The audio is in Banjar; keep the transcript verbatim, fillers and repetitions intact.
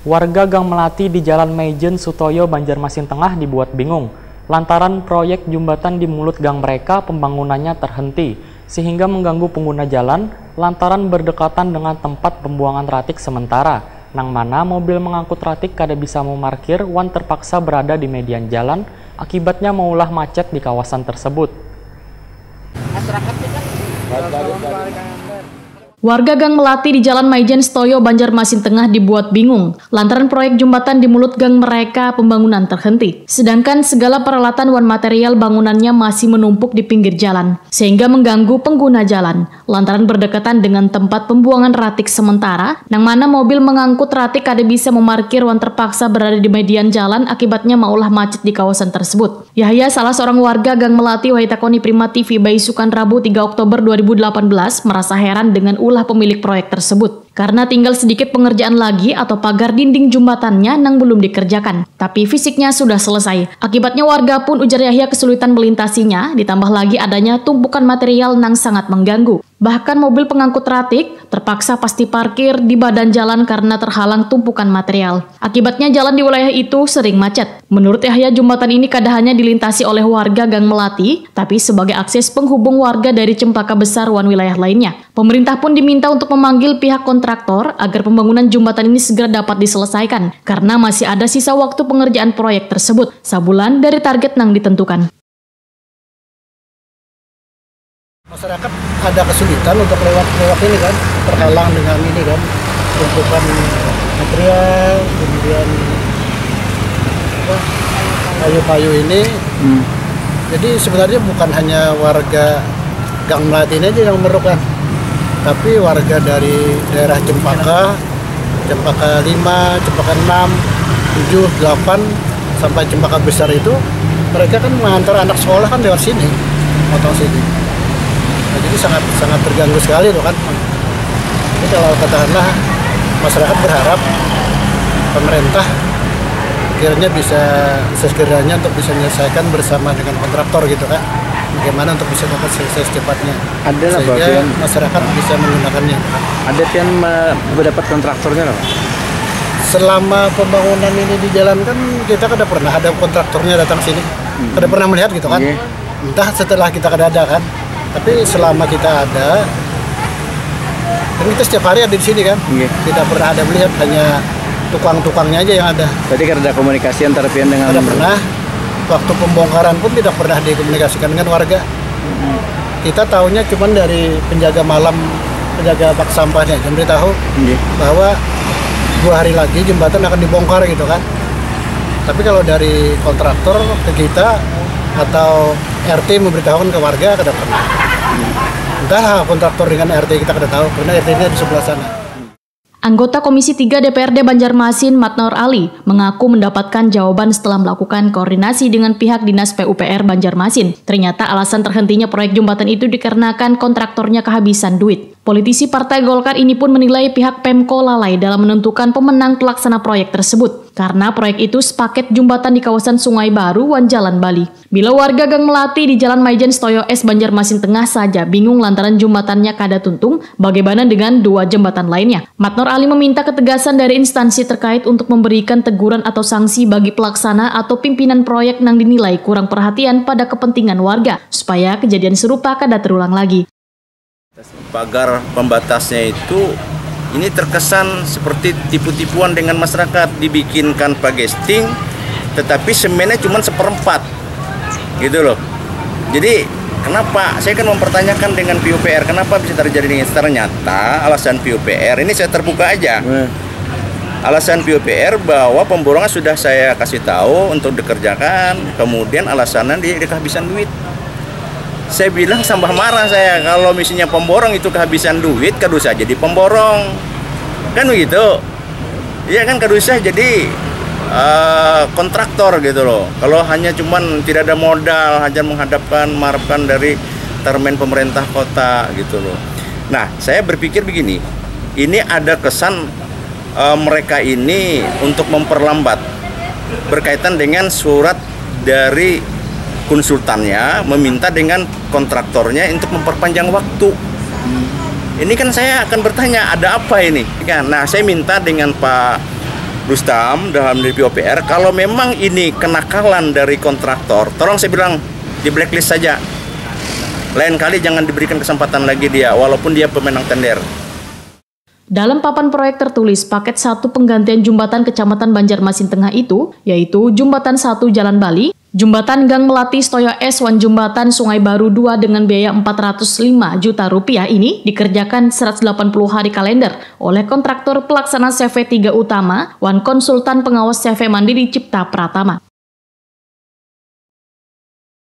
Warga Gang Melati di Jalan Maijen Sutoyo, Banjarmasin Tengah dibuat bingung lantaran proyek jumbatan di mulut gang mereka pembangunannya terhenti, sehingga mengganggu pengguna jalan lantaran berdekatan dengan tempat pembuangan ratik sementara, nang mana mobil mengangkut ratik kada bisa memarkir wan terpaksa berada di median jalan, akibatnya maulah macet di kawasan tersebut. Warga Gang Melati di Jalan Maijen Setoyo, Banjarmasin Tengah dibuat bingung lantaran proyek jumbatan di mulut gang mereka pembangunan terhenti. Sedangkan segala peralatan wan material bangunannya masih menumpuk di pinggir jalan, sehingga mengganggu pengguna jalan. Lantaran berdekatan dengan tempat pembuangan ratik sementara, nang mana mobil mengangkut ratik kada bisa memarkir wan terpaksa berada di median jalan, akibatnya maulah macet di kawasan tersebut. Yahya, salah seorang warga Gang Melati, wahitakoni Prima T V baisukan Rabu tiga Oktober dua ribu delapan belas, merasa heran dengan ulah pemilik proyek tersebut karena tinggal sedikit pengerjaan lagi atau pagar dinding jumbatannya nang belum dikerjakan, tapi fisiknya sudah selesai. Akibatnya warga pun, ujar Yahya, kesulitan melintasinya, ditambah lagi adanya tumpukan material nang sangat mengganggu. Bahkan mobil pengangkut ratik terpaksa pasti parkir di badan jalan karena terhalang tumpukan material. Akibatnya jalan di wilayah itu sering macet. Menurut Yahya, jumbatan ini kada hanya dilintasi oleh warga Gang Melati, tapi sebagai akses penghubung warga dari Cempaka Besar wan wilayah lainnya. Pemerintah pun diminta untuk memanggil pihak kontraktor agar pembangunan jumbatan ini segera dapat diselesaikan karena masih ada sisa waktu pengerjaan proyek tersebut, sabulan dari target nang ditentukan. Masyarakat ada kesulitan untuk lewat lewat ini kan, terhalang dengan ini kan, tumpukan material, kemudian apa, kayu-kayu ini. Hmm. Jadi sebenarnya bukan hanya warga Gang Melati ini aja yang memerlukan, tapi warga dari daerah Cempaka, Cempaka lima, Cempaka enam, tujuh, delapan, sampai Cempaka Besar itu, mereka kan mengantar anak sekolah kan lewat sini, motor sini. Nah, jadi sangat sangat terganggu sekali loh kan. Jadi kalau katakanlah masyarakat berharap pemerintah kiranya bisa sesegeranya untuk bisa menyelesaikan bersama dengan kontraktor gitu kan, bagaimana untuk bisa dapat selesai secepatnya. Ada lah, sehingga masyarakat bisa menggunakannya. Ada pian mendapat kontraktornya lah. Selama pembangunan ini dijalankan, kita kada pernah ada kontraktornya datang sini, hmm. Kada pernah melihat gitu kan. Yeah. Entah setelah kita kada ada kan, tapi selama kita ada, kan kita setiap hari ada di sini kan. Yeah. Tidak pernah ada melihat, hanya tukang-tukangnya aja yang ada. Tadi kada ada komunikasi antara pian dengan. Tidak pernah. Waktu pembongkaran pun tidak pernah dikomunikasikan dengan warga. Kita tahunya cuma dari penjaga malam, penjaga bak sampahnya yang beritahu okay. Bahwa dua hari lagi jembatan akan dibongkar gitu kan. Tapi kalau dari kontraktor ke kita atau R T memberitahukan ke warga, kada pernah. Entah kontraktor dengan R T kita kada tahu karena R T-nya di sebelah sana. Anggota Komisi tiga D P R D Banjarmasin, Matnor Ali, mengaku mendapatkan jawaban setelah melakukan koordinasi dengan pihak Dinas P U P R Banjarmasin. Ternyata alasan terhentinya proyek jembatan itu dikarenakan kontraktornya kehabisan duit. Politisi Partai Golkar ini pun menilai pihak Pemko lalai dalam menentukan pemenang pelaksana proyek tersebut, karena proyek itu sepaket jembatan di kawasan Sungai Baru wan Jalan Bali. Bila warga Gang Melati di Jalan Maijen Setoyo S Banjarmasin Tengah saja bingung lantaran jembatannya kada tuntung, bagaimana dengan dua jembatan lainnya? Matnor Ali meminta ketegasan dari instansi terkait untuk memberikan teguran atau sanksi bagi pelaksana atau pimpinan proyek nang dinilai kurang perhatian pada kepentingan warga, supaya kejadian serupa kada terulang lagi. Pagar pembatasnya itu ini terkesan seperti tipu-tipuan dengan masyarakat, dibikinkan pagesting tetapi semennya cuma seperempat gitu loh. Jadi kenapa saya kan mempertanyakan dengan P U P R kenapa bisa terjadi ini? Ternyata alasan P U P R ini saya terbuka aja. Hmm. Alasan P U P R bahwa pemborongan sudah saya kasih tahu untuk dikerjakan, kemudian alasannya dia, dia kehabisan duit. Saya bilang sambah marah saya kalau misalnya pemborong itu kehabisan duit kada usah jadi pemborong kan begitu. Iya kan kada usah jadi uh, kontraktor gitu loh. Kalau hanya cuman tidak ada modal hanya menghadapkan mengharapkan dari termen pemerintah kota gitu loh. Nah saya berpikir begini, ini ada kesan uh, mereka ini untuk memperlambat berkaitan dengan surat dari konsultannya meminta dengan kontraktornya untuk memperpanjang waktu. Ini kan saya akan bertanya ada apa ini? Kan, nah saya minta dengan Pak Rustam dalam di P U P R, kalau memang ini kenakalan dari kontraktor, tolong saya bilang di blacklist saja. Lain kali jangan diberikan kesempatan lagi dia, walaupun dia pemenang tender. Dalam papan proyek tertulis paket satu penggantian jembatan Kecamatan Banjarmasin Tengah itu, yaitu Jembatan satu Jalan Bali, Jembatan Gang Melati Stoyo S wan Jembatan Sungai Baru dua dengan biaya empat ratus lima juta rupiah ini dikerjakan seratus delapan puluh hari kalender oleh kontraktor pelaksana C V tiga Utama wan konsultan pengawas C V Mandiri Cipta Pratama.